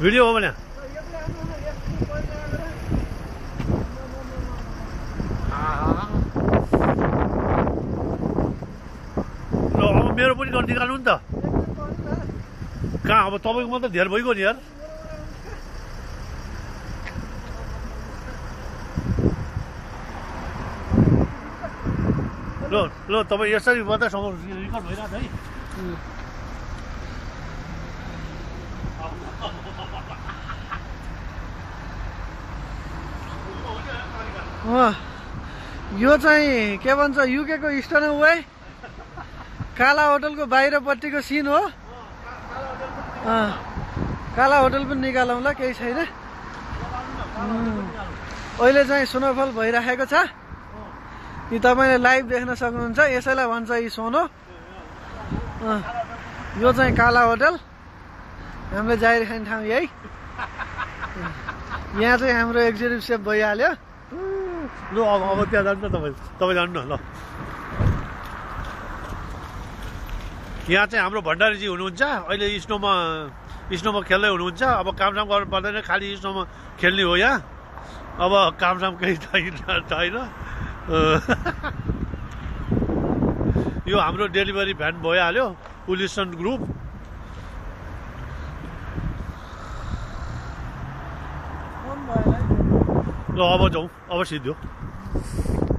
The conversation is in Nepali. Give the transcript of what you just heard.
भिडियो हो भने ल अब मेरो पनि गर्न निकाल्नु नि त कहाँ अब तपाईँको मात्रै धेर भइगयो नि यार ल ल तपाईँ यसरी मात्रै रिकर्ड भइरहेको छ है यो चाहिँ के भन्छ युके को स्टर्न वे काला होटलको बाहिरपट्टिको सिन हो काला होटल पनि निकालौँला केही छैन अहिले चाहिँ स्नोफल भइराखेको छ यी तपाईँले लाइभ देख्न सक्नुहुन्छ यसैलाई भन्छ यी सोनो यो चाहिँ काला होटल हामीले जाहिर खाने ठाउँ यही यहाँ चाहिँ हाम्रो एक्जिक्युटिभ सेफ भइहाल्यो ल अब त्यहाँ जान्छ तपाईँ जानु न ल यहाँ चाहिँ हाम्रो भण्डारीजी हुनुहुन्छ अहिले स्नोमा खेल्दै हुनुहुन्छ अब कामसाम गर्नु पर्दैन खालि स्नोमा खेल्ने हो यहाँ अब कामसाम केही छैन यो हाम्रो डेलिभरी भ्यान भइहाल्यो उलिसन ग्रुप ल अब जाउँ अब सिद्धो